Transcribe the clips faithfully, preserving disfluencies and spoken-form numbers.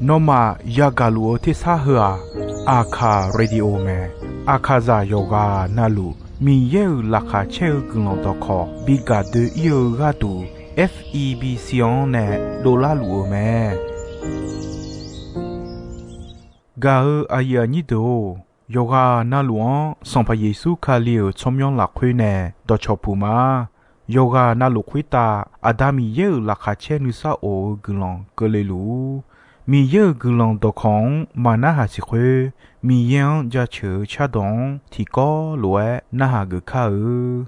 Nawmaf yagaq luf-eu tersar heu-aq, Aqkaq Radio mae. Aqkaqzaq yawqghaq navluf Miqyaer-euq laqkhaq caer-eu guiqlanq dawqkawq bi gaq doe-ir-eu gharduq, F E B C-anr nae dovlar luf-eu mae. Gaq-eu aqyuif aqnyir deuq-or, yawqghaq navluf-anr Sanqpaq Yeqsur Kali-euq tsawrmyanr lafkhoer nae dawqcawq puq ma. Yawqghaq navluf khoertav Aqda Miqyaer-euq laqkhaq caer nuisar of-eu guiqlanq keuvle luf-ur. Miqyaer-euq guiqlanq dawqkawq-anr maqnarhaq siq khoer, Miqyaer-anr jaceuq-eu cardawq-anr tiqkawv lof-aer narhaq geuf kar-eu.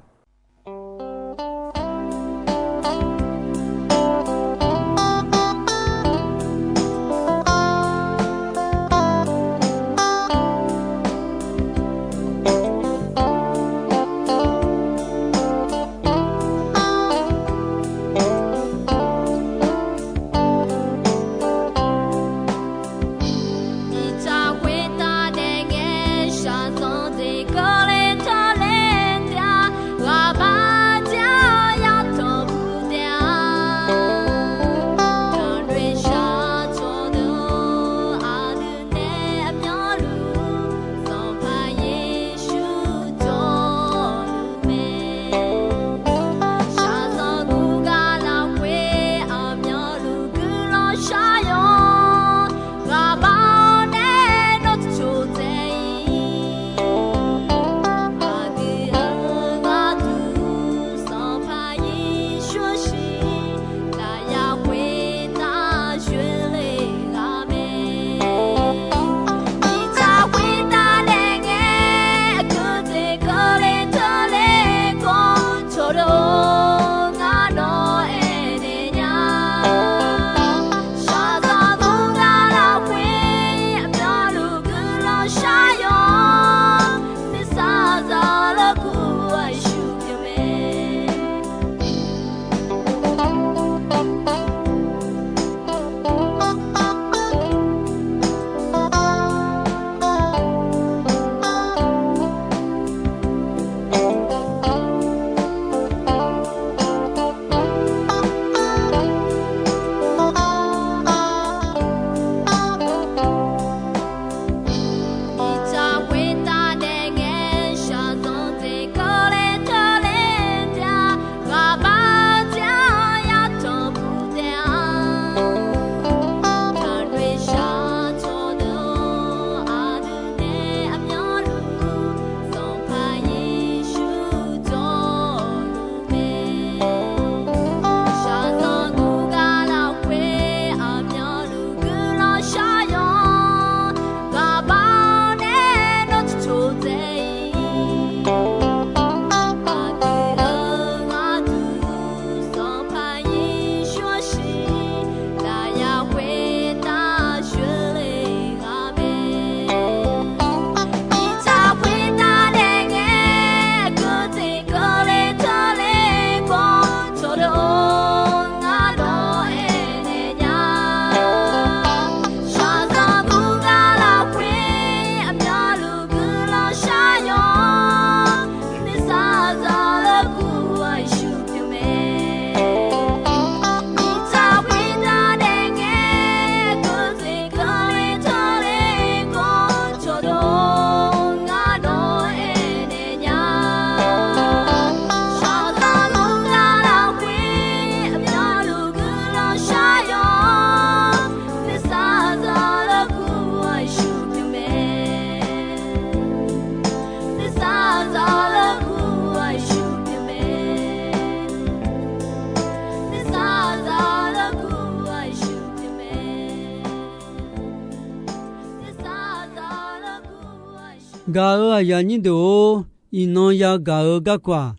Gaq-euq aqyuif aqnyir deuq-or, iqnan yagaq-eu garkawv-aq,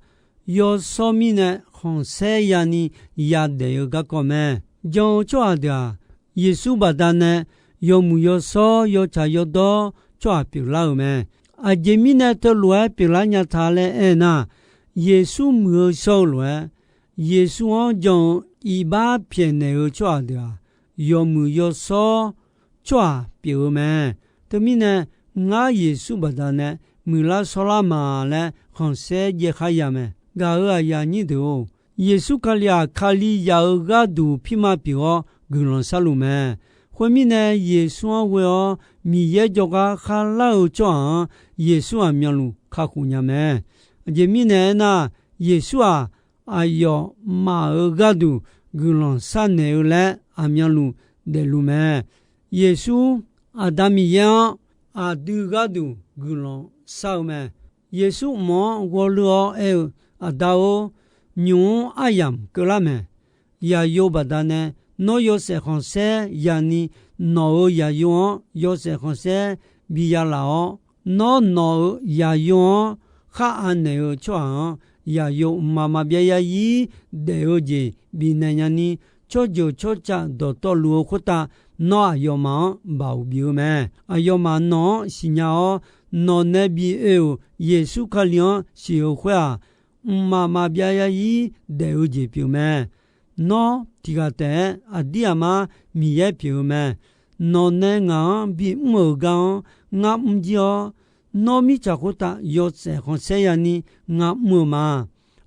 yawshawr mirnae khanqsaer yani yadaef-eu garkawv mae. Jan-eu tsawrhaq deuq-aq, Yeqsur baqdanae yawmuiq yawshawr yawtsaq yawdawr tsawrhaq pyeuflar-euq mae. Aqjeq mirnae teulof-aer pyeuflar nya ta laer aernar, Yeqsur muiq-eu shawr-eu lof-aer, Yeqsur-anr jan-eu iqbax pyaeqnaeq-eu tsawrhaq deuq-aq, yawmuiq yawshawr tsawrhaq pyeuf-eu mae. Teumirnae, ngar Yeqsur baqdanae muiqlar shawrlar ma laer khanqsaer jaev khar ya mae. Gaq-euq aqyuif aqnyir deuq-or, Yeqsur Kali-aq, Kalizaq-eu gharduq pirma pyeuf-awr, guiqlanq sharluf mae. Khoermirnae, Yeqsur-anr ghoe-awr Miqyaer jawrgar kharlar-eu tsawrhaq-anr, Yeqsur aqmyanluf kakhof nya mae. Aqjeq mirnae aernar, Yeqsur-aq, aqyawfmaf-euq gharduq guiqlanq sharnaeq-eu laer aqmyanluf daefluf mae. Yeqsur, Aqda Miqyaer-anr aqdui gharduq guiqlanq shar-eu mae. Yeqsur mq-anr ghawrleur-awr aer-eu, Aqda-or, nymq-mr aryamq keuvlar mae. Yaqyo baqdanae nawr yawshaef khanqsaer ya'ni, nawq-euq yaqyo-anr yawshaef khanqsaer bi yalaf-awr, nawr nawq-euq yaqyo-anr khar anaeq-eu tsawrhaq-anr, yaqyo mqmaq maqbyav yaryir daef-eu jeq bifnaeq nyani, tsawrjeuq tsawrcav dawqtawvluf-eu khoertav, nawr aqyawfmaf-anr baoq bif-eu mae. Aqyawfmaf nawq-anr siqnya-awr, nawq nae bi oe-euq Yeqsur Kali-anr siq-eu khoer-aq, mqmaq maqbyav yaryir daef-eu jeq pyeuf mae. Nawr tiqghaq taef-aer aqdir aqmar Miqyaer pyeuf-eu mae. Nawq nae ngaq-anr bimr-euq gar-anr ngar mr jir-awr, nawr mirtsaq khoertav yawshaef khanqsaer ya'ni ngar mr-eu ma.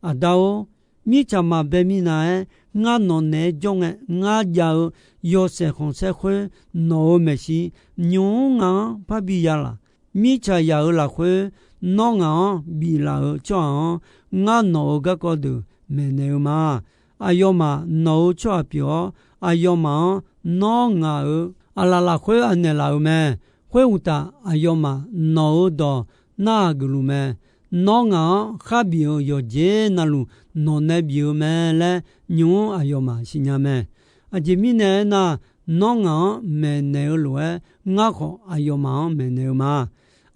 Aqda-or, mirtsaq maqbae minav-aer ngar nawq naeq-aer jawr ngae, ngar jav-eu yawshaef khanqsaer khoer nawq-euq maeqshi nymq-mr ngaq-anr parbi yalaf. Mirtsaqzaq-euq lafkhoer nawr ngaq-anr biflaf-euq tsawrhaq-anr, ngar nawq-euq garkawv deuq maeqnaeq-eu ma. Aqyawfmaf nawq-euq tsawrhaq pyeuf-awr, aqyawfmaf-anr nawr ngaq-euq aqlaf lafkhoer anaeq laf-euq mae. Khoeruqtaf, aqyawfmaf nawq-euq dawq narhaq geufluf mae. Nawr ngaq-anr kharbif-euq yawqjeq navluf nawq nae bif-eu mae laer, nymq-mr aqyawfmaf siqnya mae. Aqjeq mirnae aernar, nawr ngaq-anr maeqnaeq-eu lof-aer, ngar khawf aqyawfmaf-anr maeqnaeq-eu ma.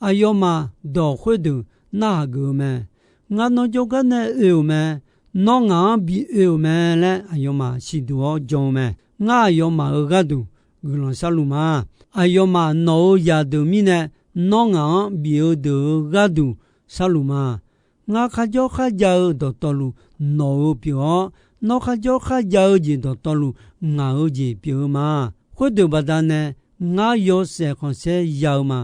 Aqyawfmaf dawq khoerdeuq narhaq geuf-eu mae. Ngar nawr jawrgar nae oe-euq mae. Nawr ngaq-anr bi oe-euq mae laer aqyawfmaf siqduq-awr jan-eu mae. Ngar aqyawfmaf-euq gharduq guiqlanq sharluf ma. Aqyawfmaf nawq-euq zaqdeuq mirnae, nawr ngaq-anr bif-eu deuq-euq gharduq sharluf ma. Ngar kharjawr kharjav-eu dawqtawvluf nawq-euq pyeuf-awr, nawr kharjawr kharjav-eu jeq dawqtawvluf ngaq-euq jeq pyeuf-eu ma. Khoerdeuq baqdanae ngar yawshaef khanqsaer ya-eu ma.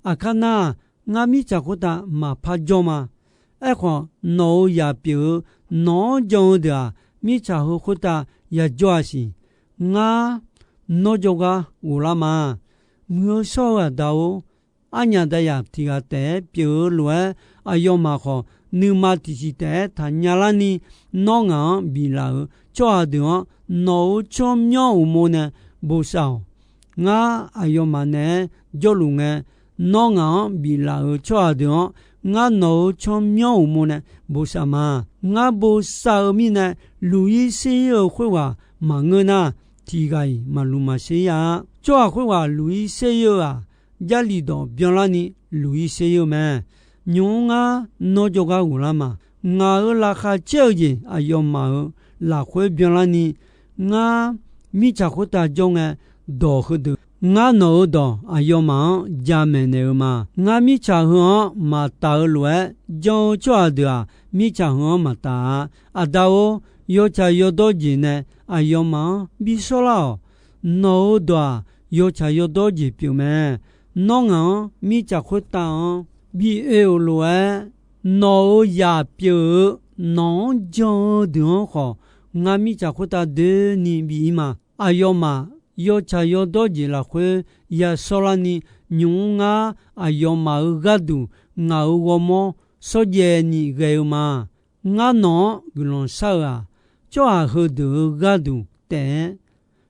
Aqkar nar, ngar mirtsaq khoertav maqpar jawr ma. Aerkhawf, nawq-euq zaq pyeuf-eu nawq-anr jan-eu deuq-aq, mirtsaq heu khoertav yajawr-a siq. Ngar nawr jawrgar ghoflar ma. Muiq-eu shawr-eu Aqda-or, arnyaf dayaq tiq ghaq taef-aer pyeuf-eu lof-aer, aqyawfmaf khawf nuima tiqsiq taef-aer taqnya larni, nawr ngaq-anr biflaf-euq tsawrhaq deuq-anr nawq-euq tsawrmyanr uqmov nae bosav-awq. Ngar aqyawfmaf naeq-aer jawrluf ngae, nawr ngaq-anr biflaf-euq tsawrhaq deuq-anr ngar nawq-euq tsawrmyanr uqmov nae bosav ma. Ngar bosav-eu mirnae, luq-ir ser-ir-eu khoerghaq maqngeur nar, tiq ghaq-iq maqluq maqsher-ir-a. Tsawrhaq khoerghaq luq-ir ser-ir-eu-aq, Jarlif dawq byanlarni luq-ir ser-ir-eu mae. Nymq-mr ngar nawr jawrgar ghoflar ma. Ngaq-euq laqkhaq caer-eu jeq aqyawfmaf-euq lafkhoer byanlarni, ngar mirtsaq khoertav jawr ngae, dawq heudeuq ngar nawq-euq dawq aqyawfmaf-anr jamaeq naeq-eu ma. Ngar mirtsaq heu-anr maqtaf-eu lof-aer, jan-eu tsawrhaq deuq-aq, mirtsaq heu-anr maqtaf-a. Aqda-or, yawtsaq yawdawr jeq nae aqyawfmaf-anr bi shawrlar-awq. Nawq-euq dawq-aq, yawtsaq yawdawr jeq pyeuf mae. Nawr ngaq-anr mirtsaq khoertav-anr bi oe-euq lof-aer, nawq-euq zaq pyeuf-eu nawq-anr jan-eu deuq-anr khawf, ngar mirtsaq khoertav doeni bi-ir ma. Aqyawfmaf yawtsaq yawdawr jeq lafkhoer yashawrlarni, nymq-mr ngar aqyawfmaf-euq gharduq ngaq-euq ghawrmawr shawrjaev ni ghae-eu ma. Ngar nawq-anr guiqlanq shar-eu-aq, tsawrhaq heudeuq-euq gharduq taef-aer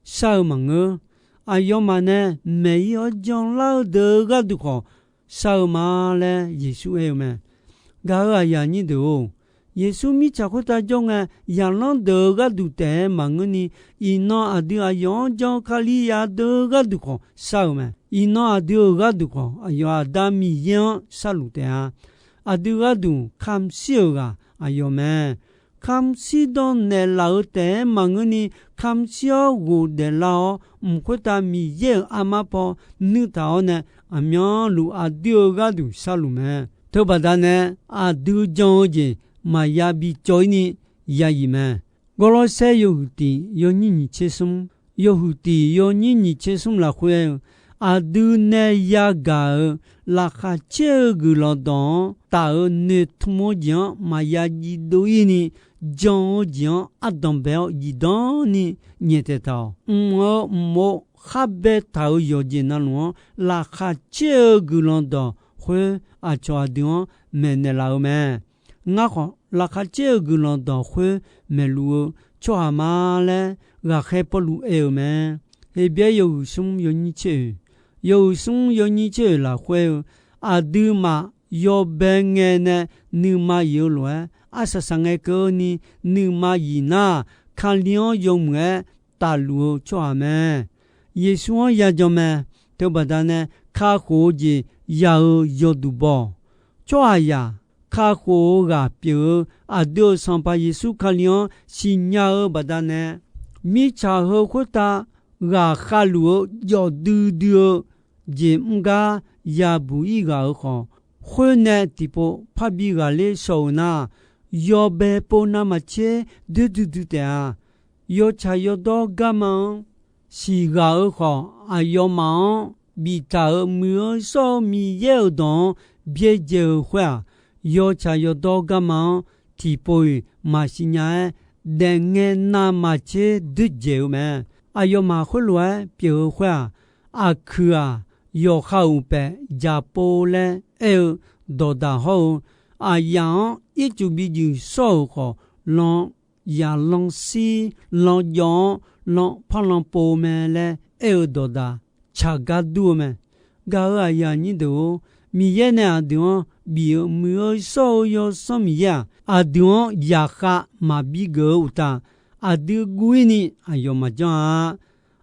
shar-eu maqngeur. Aqyawfmaf nae maeq-ir-awr janlar-eu deuq-euq gharduq khawf shar-eu ma laer Yeqsur aer-eu mae. Gaq-euq aqyuif aqnyir deuq-or, Yeqsur mirtsaq khoertav jawr ngae, zaqlanr deuq-euq gharduq taef-aer maqngeurni, iqnan aqdui aqyawf-anr jan-eu Kalizaq deuq-euq gharduq khawf shar-eu mae. Iqnan aqdui-euq gharduq khawf, aqyawf Aqda Miqyaer-anr sharluf taef-a. Aqdui gharduq kamq shir-euq ghaq aqyawf mae. Kamq shir dan naeqlaf-eu taef-aer maqngeurni, kamq shir-awr ghofdaef lar-awr, mq khoertav Miqyaer-euq armar paw nuirtaq-awr nae, aqmyanluf aqdui-euq gharduq sharluf mae. Teubaqda nae aqdui jan-eu jeq maqya bi cawv-ir ni ya-iq mae. Gawrlawrsaer yawhuiq tiq yawnyir nyiq tser smr, yawhuiq tiq yawnyir nyiq tser smr lafkhoer aer-eu, aqdui nae yagaq-euq laqkhaq caer-eu guiqlanq dawq-anr taf-euq noeqtmq-eu jeq-anr maqya jiv dov-ir ni, jan-eu jeq-anr ardanq bae-awr zifdan ni nyaeftaeq taq-awq. Mq-eu mq-or, khar baetaq-euq yawqjeq navluf-anr laqkhaq caer-eu guiqlanq dawq khoer aqcawq aqdui-anr maeqnaeq laf-eu mae. Ngar khawf, laqkhaq caer-eu guiqlanq dawq khoer maeqluf-eu tsawrhaq ma laer ghaqkhaer Pawrluv aer-eu mae. Heqbyaer yawhuiq smr yawnyir tser oeq, yawhuiq smr yawnyir tser oeq lafkhoer-eu, aqduimaf yawbae ngae nae nuima yif-eu lof-aer, arsaq saqngae keuvni nuima yif nar, Kali-anr yawmuiq-aer tafluf-eu tsawrhaq mae. Yeqsur-anr yajan mae. Teubaqda nae kakhof-eu jeq ya-eu yawduq baw-awq. Tsawrhaqzaq kakhof-eu ghaq pyeuf-eu aqdui-euq Sanqpaq Yeqsur Kali-anr siqnya-eu baqdanae, mirtsaq heu khoertav ghaqkhav luf-eu jawf duidui-eu jeq mr gar yabuq ir ghaq-euq khawf, khoernae tiqpov parbi ghaqler shaw-euq nar, yawbae pov navmaqtser doer duidui taef-a. Yawtsaq yawdawr garma-anr siqghaq-eu khawf, aqyawfmaf-anr biftaq-euq Muiq-eu shawr-eu Miqyaer-euq dawq-anr byaerdzae-eu khoer-aq, yawtsaq yawdawr garma-anr tiqpov-iq maqsiq nya-aer, daefngae navmaqtser doerdzaeq-eu mae. Aqyawfmaf khoerlof-aer pyeuf-eu khoer-aq, aqkuiq-aq, yawqha uqpaef dzaqpov laer aer-eu dawqdaq hawr-eu, aqyaf-anr ircuf bijuif shawr-euq khawf, lan yaqlan shir lan jawv-anr lan par lan pov mae laer aer-eu dawqdaq tsaq gar dur-eu mae. Gaq-euq aqyuif aqnyir deuq-or, Miqyaer nae aqdui-anr bif-eu Muiq-eu shawr-eu Yawsanr Miqyaer-aq, aqdui-anr zaqkhav maqbi geuf-eu uqtaf, aqdui guv ir ni aqyawf maqjanr-a.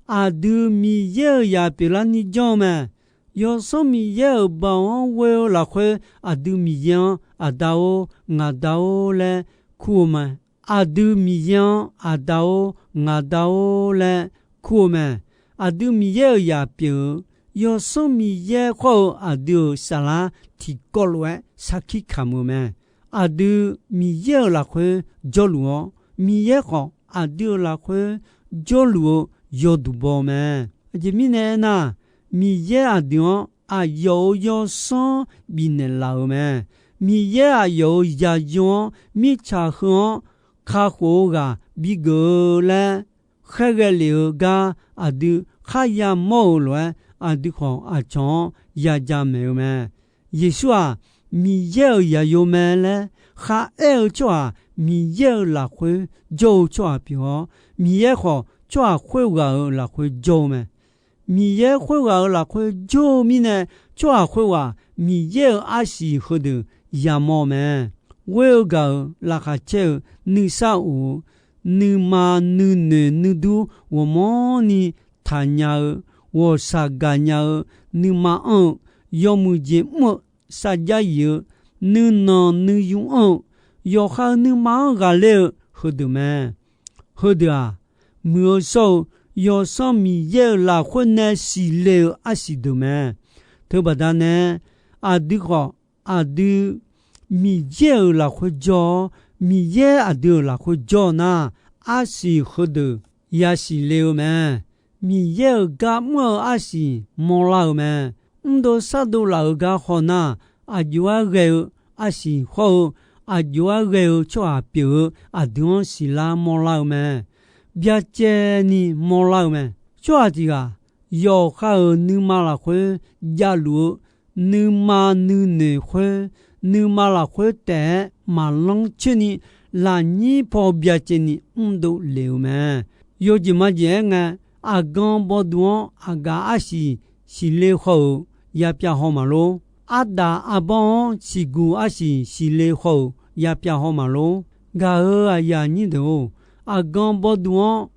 Aqdui Miqyaer-euq zaq pyeuflar ni janr-eu mae. Yawsanr Miqyaer-euq baoq-anr ghoe-eu lafkhoer, aqdui Miqyaer-anr Aqda-or, Ngaqda-or laer kur-eu mae. Aqdui Miqyaer-anr Aqda-or, Ngaqda-or laer kur-eu mae. Aqdui Miqyaer-euq zaq pyeuf-eu, Yawsanr Miqyaer khawr-eu aqdui-euq saflar tiqkawv lof-aer sarkir kamq-eu mae. Aqdui Miqyaer-euq lafkhoer jawrluf-awr, Miqyaer khawf aqdui-euq lafkhoer jawrluf-eu yawduq baw mae. Aqjeq mirnae aernar, Miqyaer aqdui-anr aqyawf-euq yawsanr bifnaeq laf-euq mae. Miqyaer aqyawf-euq zaqyo-anr mirtsaq heu-anr kakhof-eu ghaq bigeuf-eu laer khaerghae lef-eu gar aqdui kharya mawr-eu lof-aer, aqdui khawf aqcawq-anr yaja maeq-eu mae. Yeqsur-aq, Miqyaer-euq zaqyo mae laer kharaer-eu tsawrhaq, Miqyaer-euq lafkhoer jawr-eu tsawrhaq pyeuf-awr, Miqyaer khawf tsawrhaq khoerghaq-euq lafkhoer jawr-eu mae. Miqyaer khoerghaq-euq lafkhoer jawr-eu mirnae, tsawrhaq khoerghaq Miqyaer-euq arsiq heudeuq yamawr-eu mae. Ghoer-eu gaq-euq laqkhaq caer-eu nuisar of-eu, nuima nuinoeq nuidur ghawqmanrni taqnya-eu, ghawqshaq gaqnya-eu, nuima anr-eu, yawmuiq jeq mr-eu, sarjax yif-eu, nuinanq nuiyu anr-eu, yawqha-euq nuima-anr ghaqler-eu heudeuq mae. Heudeuq-aq, muiq-eu shawr-eu Yawsanr Miqyaer-euq lafkhoer nae siqle-eu arsiq deuq mae. Teubaqda nae, aqdui khawf aqdui Miqyaer-euq lafkhoer jawr-awr, Miqyaer aqdui-euq lafkhoer jawr nar, arsiq heudeuq yasiq le-eu mae. Miqyaer-euq gar mr-eu arsiq mawrlar-eu mae. Mrdov sardov laf-euq gar haw nar, aqjox-aer ghae-eu arsiq hawr-eu, aqjox-aer ghae-eu tsawrhaq pyeuf-eu aqdui-anr siqlar mawrlar-eu mae. Byacaevni mawrlar-eu mae. Tsawrhaq tiq ghaq yawqha-euq nuima lafkhoer javluf-eu, nuima nuinoeq khoer, nuima lafkhoer taef-aer maqlanr coer ni, lafnyir paw byacaevni mrdov lef-eu mae. Yawjeq majeq aer ngae, aqgan bawduq-anr aqgaf arsiq siqle haw-euq yapyav haw maqlor. Ardaf arbawr-anr siqguq arsiq siqle haw-euq yapyav haw maqlor. Gaq-euq aqyuif aqnyir deuq-or, aqgan bawduq-anr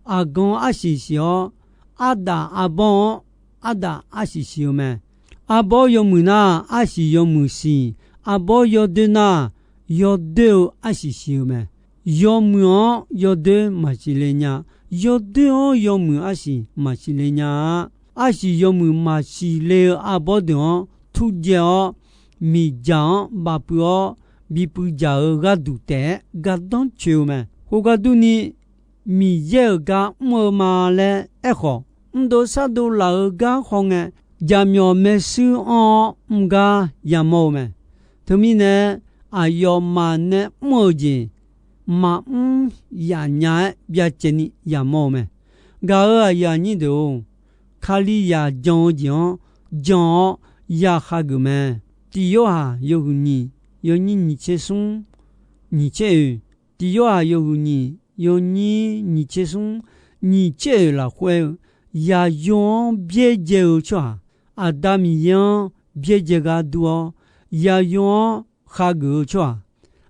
aqgan arsiq siq-awr, ardaf arbawr-anr ardaf arsiq siq-eu mae. Arbawr yawmuiq nar, arsiq yawmuiq siq. Arbawr yawdoer nar, yawdoer-eu arsiq siq-eu mae. Yawmuiq-anr yawdoer maqsiq le nya. Yawdoer-anr yawmuiq arsiq maqsiq le nya-a. Arsiq yawmuiq maqsiq le-eu arbawr deuq-anr turdzae-awr, miqdzaq-anr bafpuiv-awr, bipuiv dzaq-eu gharduq taef-aer gardanr coe-eu mae. Khoergar durni, Miqyaer-euq gar mr-eu ma laer aerkhawf, mrdov sardov laf-euq gar hawngae, jaqmyawf maershuir anr-awr mr gar yamawr-eu mae. Teumirnae, aqyawfmaf nae mr-eu jeq maqmr yaf nya-aer byacaevni yamawr-eu mae. Gaq-euq aqyuif aqnyir deuq-or, Kalizaq jan-eu jeq-anr jan-awr ya hageuf mae. Tiq Yorhaq yawhuiq nyiq yawnyir nyiq tser smr nyiq tser oeq, Tiq Yorhaq yawhuiq nyiq yawnyir nyiq tser smr nyiq tser oeq lafkhoer-eu, Yaqyo-anr byaerdzae-eu tsawrhaq Aqda Miqyaer-anr byaerdzae gar dur-awr, Yaqyo-anr khageuf-eu tsawrhaq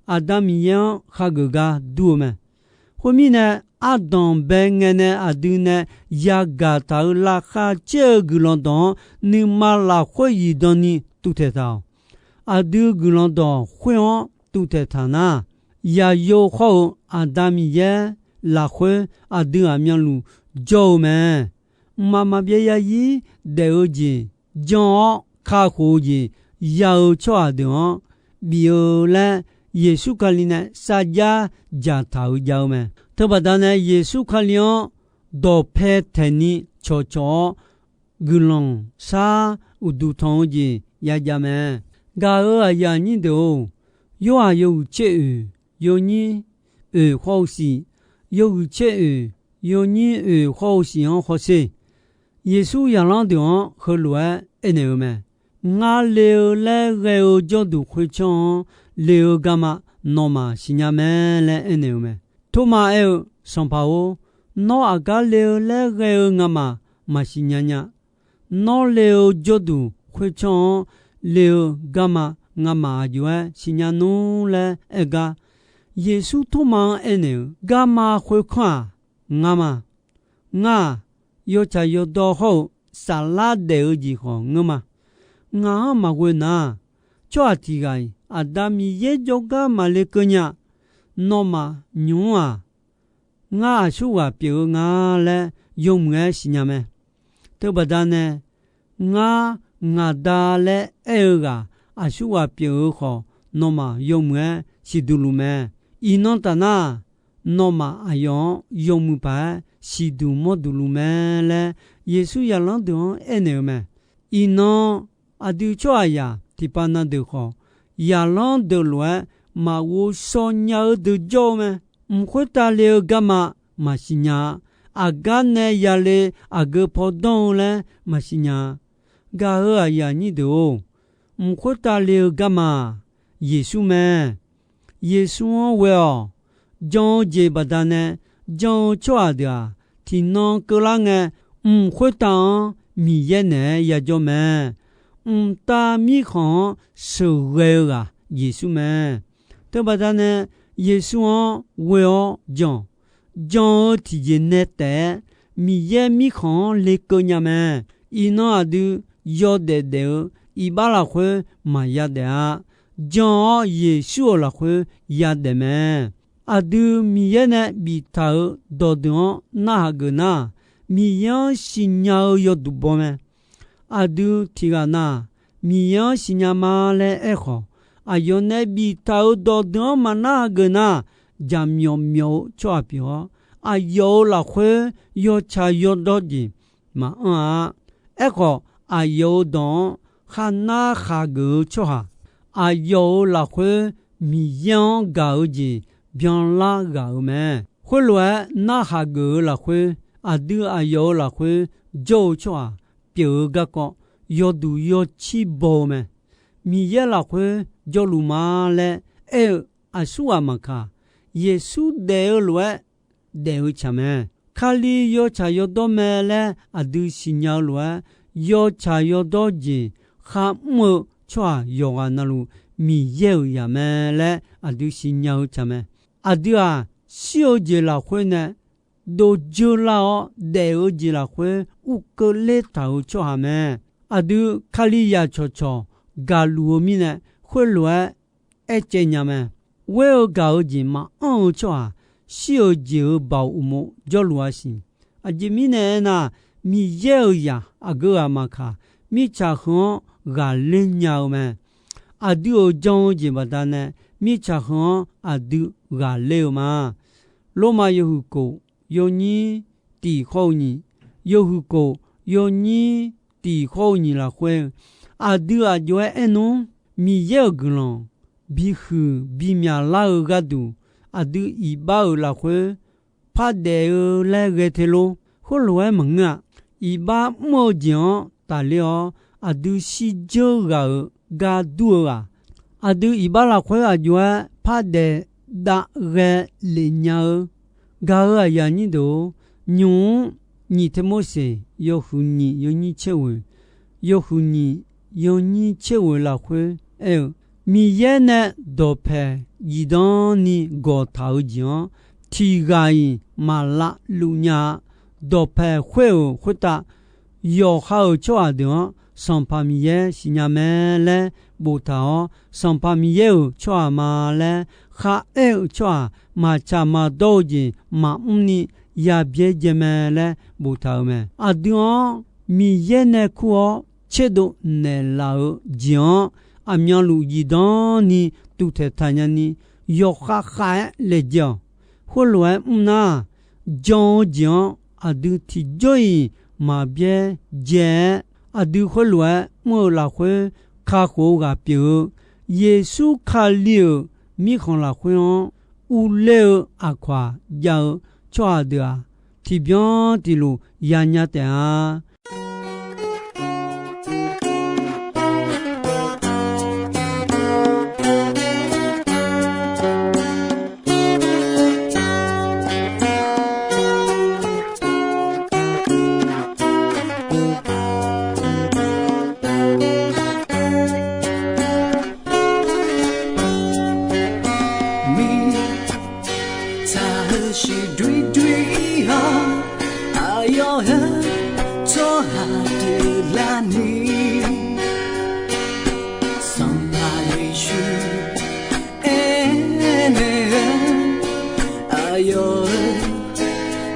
Aqda Miqyaer-anr khageuf gar dur-eu mae. Khoermirnae, ardanq bae ngae nae aqdui nae yagaq taq-euq laqkhaq caer-eu guiqlanq dawq-anr nuima lafkhoer zifdan ni tuvtaeq taq-awq. Aqdui guiqlanq dawq khoer-anr tuvtaeq taq nar, Yaqyo khawr-eu Aqda Miqyaer lafkhoer aqdui aqmyanluf jawr-eu mae. Mqmaq maqbyav zarzir daef-eu jeq, jan-awr kakhof-eu jeq ya-eu tsawrhaq deuq-anr bif-eu laer, Yeqsur Kali nae sarjax dzaqtaq-euq jav-eu mae. Teubaqda nae Yeqsur Kali-anr dawqpae taeqni cawqcawq-awr, guiqlanq shar uqduq tanq-eu jeq yajav mae. Gaq-euq aqyuif aqnyir deuq-or, Yorhaq yawhuiq tser oeq yawnyir oeq khawr-eu siq, yawhuiq tser oeq yawnyir oeq khawr-eu siq-anr hawsher. Yeqsur zaqlanr deuq-anr heulof-aer aernaeq-eu mae. Ngar le-eu laer ghae-eu jawrduq khoertsanr-anr le-eu garma nawmaf siqnya mae laer aernaeq-eu mae. Tormav aer-eu, Sanqpaq-or, nawr aqgar le-eu laer ghae-eu ngamaf maqsiq nya nya. Nawr le-eu jawrduq khoertsanr-anr le-eu garma ngamaf aqjox-aer siqnya nmr laer aer gar, Yeqsur Tormav-anr aernaeq-eu, Garma khoerkanr-aq, ngar ma. Ngar-aq, yawtsaq yawdawr hawr-eu saflar daef-eu jeq khawf ngeur ma. Ngaq-anr maqghoe nar, tsawrhaq tiq ghaq-iq Aqda Miqyaer jawrgar maqle keuv nya. Nawmaf nymq-mr-aq, ngar aqsurghaq pyeuf-eu nga laer yawmuiq-aer siqnya mae. Teubaqda nae, ngar ngaq da laer aer-eu ghaq aqsurghaq pyeuf-eu khawf, nawmaf yawmuiq-aer siqduq luf mae. Iqnan taf nar, nawmaf aqyawf-anr yawmuiq paq-aer siqduq mawrduq luf mae laer, Yeqsur zaqlanr deuq-anr aernaeq-eu mae. Iqnan aqdui tsawrhaqzaq tiqpav na deuq khawf, zaqlanr deuq lof-aer maqghovshaw nya-eu deuq jawr-eu mae. Mq khoertav le-eu garma maqsiq nya-a. Aqgar nae yale aqgeu paw danr-eu laer maqsiq nya-a. Gaq-euq aqyuif aqnyir deuq-or, mq khoertav le-eu garma-aq, Yeqsur mae. Yeqsur-anr ghoe-awq. Jan-eu jeq baqdanae jan-eu tsawrhaq deuq-aq, tiqnan keuvlar ngae, mq khoertav-anr Miqyaer naeq-aer yajawr mae. Mqtav Mirkhanq-anr sheuqghae-eu ghaq Yeqsur mae. Teubaqda nae Yeqsur-anr ghoe-awr jan. Jan-eu tiqjeq nae taef-aer Miqyaer Mirkhanq-anr lekeuv nya mae. Iqnan aqdui yawdaef daef-eu iqbax lafkhoer maqya daef-a. Jan-awr Yeqsur-euq lafkhoer yadaef mae. Aqdui Miqyaer nae biftaq-euq dawqdeuq-anr narhaq geuf nar, Miqyaer-anr siqnya-eu yawduq baw mae. Aqdui tiqghaq na, Miqyaer-anr siqnya ma laer aerkhawf, aqyawf nae biftaq-euq dawqdeuq-anr maqnar hageuf nar, jaqmyawf myawf-eu tsawrhaq pyeuf-awr, aqyawf-euq lafkhoer yawtsaq yawdawr jeq maqanr-a. Aerkhawf, aqyawf-euq dawq-anr kharnar khaqgeuf-eu tsawrhaq, aqyawf-euq lafkhoer Miqyaer-anr gaq-eu jeq byanlar ghaq-euq mae. Khoerlof-aer narhaq geuf-eu lafkhoer, aqdui aqyawf-euq lafkhoer jawr-eu tsawrhaq pyeuf-eu garkawv yawduq yawcir baw-eu mae. Miqyaer lafkhoer jawrluf ma laer aer-eu aqsurghaq maqkaq, Yeqsur daef-eu lof-aer daef-eu tsaq mae. Kali yawtsaq yawdawr mae laer aqdui siqnya-eu lof-aer, yawtsaq yawdawr jeq kharmr-eu tsawrhaq yawqghaq navluf Miqyaer-euq zaq mae laer aqdui siqnya-eu tsaq mae. Aqdui-aq, shir-eu jeq lafkhoer nae dovjeur lar-awr, daef-eu jeq lafkhoer ur keuvler taq-euq tsawrhaq mae. Aqdui Kalizaq cawqcawq gaqluf-eu mirnae, khoerlof-aer aercaev nya mae. Ghoer-eu gaq-eu jeq maqanr-eu tsawrhaq, shir-euq jeq-euq baoq uqmov jawrluf-a siq. Aqjeq mirnae aernar, Miqyaer-euq zaq aqgeu ghaq maqkaq, mirtsaq heu-anr ghaqler nya-eu mae. Aqdui-euq jan-eu jeq baqdanae, mirtsaq heu-anr aqdui ghaqler-eu ma. Lormav yawhuiq kof, yawnyir tiq khawr-eu nyiq, yawhuiq kof, yawnyir tiq khawr-eu nyiq lafkhoer, aqdui aqjox-aer aernmr, Miqyaer-euq guiqlanq bihuiq bimyaq lar-eu gharduq, aqdui iqbax-euq lafkhoer pardaef-eu laer ghae te lor. Khoerlof-aer maqngeur-aq, iqbax mr-eu jeq-anr tafler-awr, aqdui shirdzeur ghaq-euq gar dur-eu ghaq, aqdui iqbax lafkhoer aqjox-aer pardaef dav ghae lef nya-eu. Gaq-euq aqyuif aqnyir deuq-or, nymq-mr nyiq Tirmorseq yawhuiq nyiq yawnyir tser ghoeq, yawhuiq nyiq yawnyir tser ghoeq lafkhoer aer-eu, Miqyaer nae dawqpaeq zifdan ni gawqtaq-eu jeq-anr tiq ghaq-iq maq lavluf nya-a. Dawqpaeq khoer-euq khoertav yawqha-euq tsawrhaq deuq-anr Sanqpaq Miqyaer siqnya mae laer boftaq-awr, Sanqpaq Miqyaer-euq tsawrhaq ma laer kharaer-eu tsawrhaq maqtsaq maqdawr-eu jeq maqmr ni yabyaer jae mae laer boftaq-euq mae. Aqdui-anr Miqyaer nae kur-awr tserdov naeqlaf-eu jeq-anr aqmyanluf zifdan ni tuvtaeq taq nyani yawkhav khav-aer laejae-awq. Khoerlof-aer mr nar, jan-eu jeq-anr aqdui tiqjawr-iq maqbyaer jae-aer, aqdui khoerlof-aer mr-eu lafkhoer kakhof-eu ghaq pyeuf-eu Yeqsur Kali-euq mirkhanq lafkhoer-anr urler-eu aqkawq-aq, jav-eu tsawrhaq deuq-aq, tiqbyan tiqluf yanya taef-a. Mirtsaq heusiq doer doer-awr, aqyawf heu tsawrhaq deuq larni, Sanqpaq Yeqsur aernaeq-eu, aqyawf-euq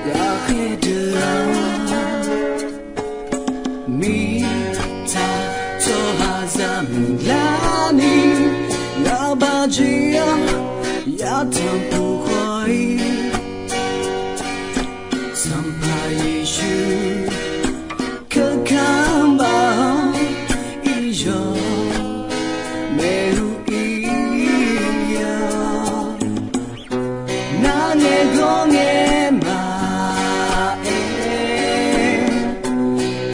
ghaqkhaer deuq-anr, mirtsaq tsawrhaq zaqmiq larni, ghaqbaq jeq-anr yatanq puq khawf-ir, Sanqpaq Yeqsur keuka baf-awr, iryawq maeq-eu ir-a. Narngae gawr ngae maqaer,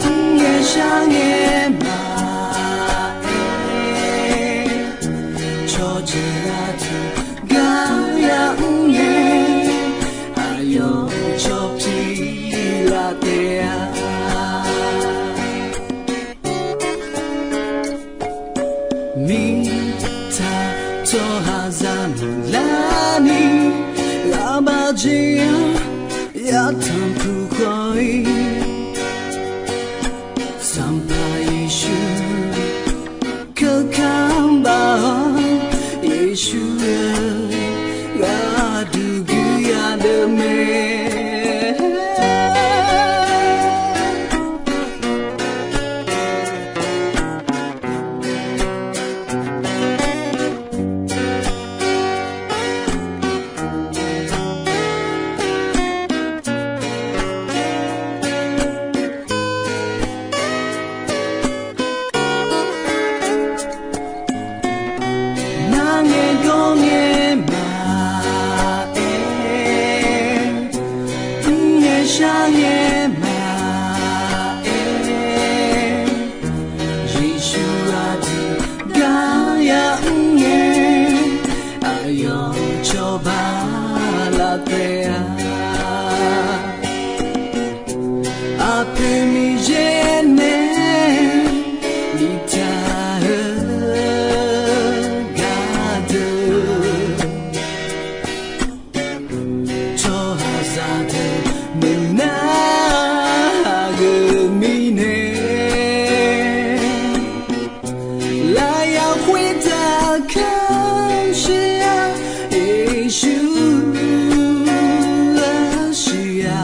mrngae shar ngae maqaer, cawqjeuq aqdui gar yamr ngae, aqyawf cawq pyeuf laf taef-a. Mirtsaq tsawrhaq zaqmiq larni, ghaqbaq jeq-anr yatanq puq khawf-ir, Sanqpaq Yeqsur keuka baf-awr, Yeqsur-eu gharduq guiqya deuq mae. Narngae gawr ngae maqaer, mrngae shar ngae maqaer, Yeqsur aqdui gar yamr ngae, aqyawf cawba laf taef-a. Aqpoeq Miqyaer nae biftaq-eu gardeuq, tsawrhaqzaq deuq meuq nar hageuf mirnae, lafyaq khoertav kamq shir-a, Yeqsur arsiq-a.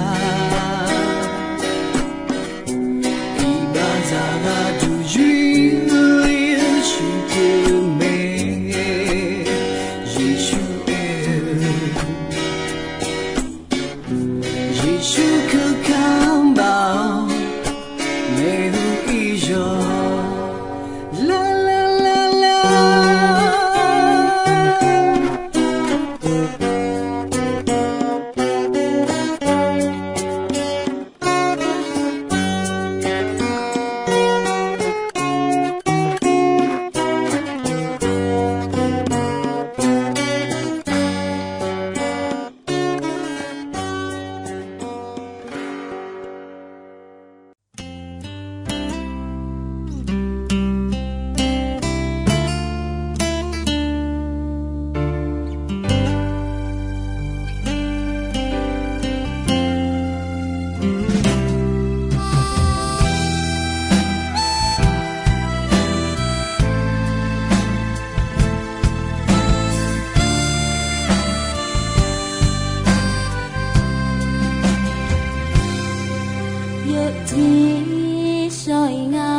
byovjir shawr-iq nga.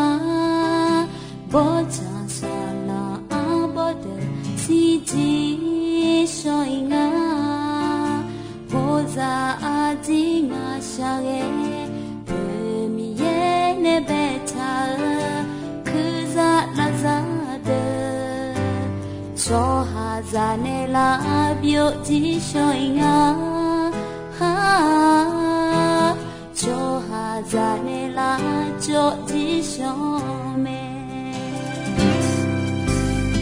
Bawrtsaq saqlaq arbawr deuq shirjir shawr-iq nga. Bawrdzaq aqdir ngaq shaqghae, Aqpoeq Miqyaer nae baetaq-eu kurzaq lavzaq deuq, tsawrhaqzaq nae lar byovjir shawr-iq nga. Tsawrhaqzaq nae lar jawrjir shawr mae.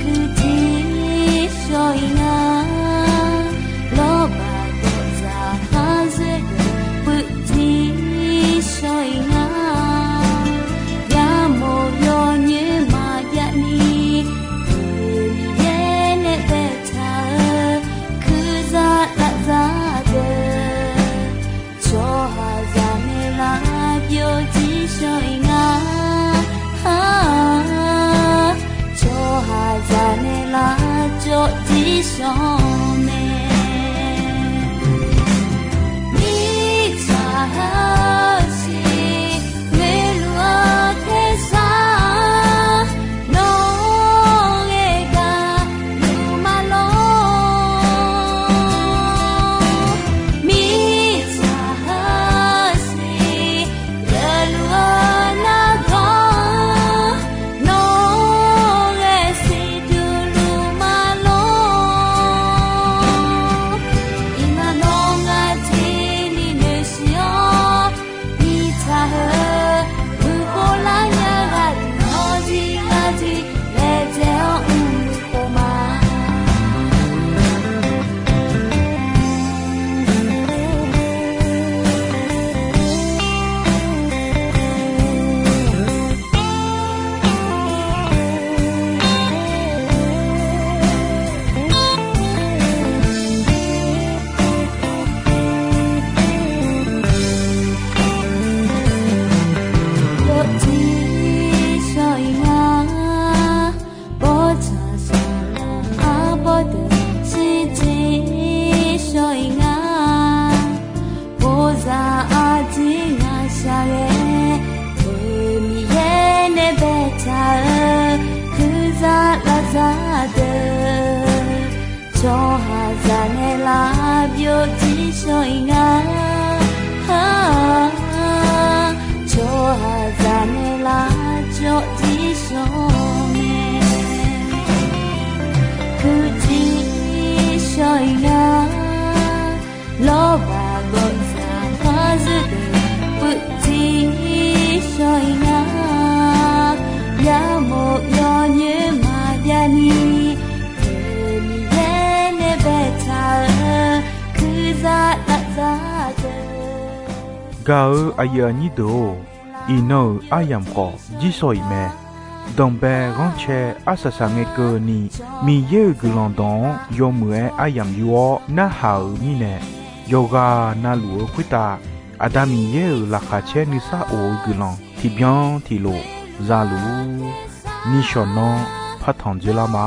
Kuirjir shawr-iq nga. Lawrbaq gawqzaq khar zoer deuq puivjir shawr-iq nga. Yamawf yawnyoer maqjav ni, Aqpoeq Miqyaer nae baetaq-eu kurzaq lavzaq deuq, tsawrhaqzaq nae lar byovjir shawr-iq nga. Tsawrhaqzaq nae lar jawrjir shawr mae. Mirtsaq heusiq ghoeluf-eu tersar, nawr ghae gaq luf ma lor. Mirtsaq heusiq ghoeluf-eu nargawr, nawr ghae siqduq luf ma lor. Iqnan nawr ngar tiqni noeqsiq-awr, mirtsaq heu buqpov lar nya ghaq deuq nawr jir ngar jir laejae-awr mr khof ma. Byovjir shawr-iq nga. Bawrtsaq saqlaq arbawr deuq shirjir shawr-iq nga. Bawrdzaq aqdir ngaq shaqghae, Aqpoeq Miqyaer nae baetaq-eu kurzaq lavzaq deuq, tsawrhaqzaq nae lar byovjir shawr-iq nga. Tsawrhaqzaq nae lar jawrjir shawr mae. Kuirjir shawr-iq nga. Lawrbaq gawqzaq khar zoer deuq puivjir shawr-iq nga. Yamawf yawnyoer maqjav ni, Aqpoeq Miqyaer nae baetaq-eu kurzaq lavzaq deuq. Gaq-eu aqyuif aqnyir deuq-or, iqnan-euq aryamq khawf jir shawr-iq mae. Danqbae ghanrcae arsaq saq ngae keuvni, Miqyaer-euq guiqlanq dawq-anr yawmuiq-aer aryamq yur-awr narhaq-euq mirnae, yawqghaq navluf-eu khoertav Aqda Miqyaer-euq laqkhaq caer nuisar of-eu guiqlanq tiqbyan tiqlof za luf-ur. Nishawq nanr partanq dzoerlar ma.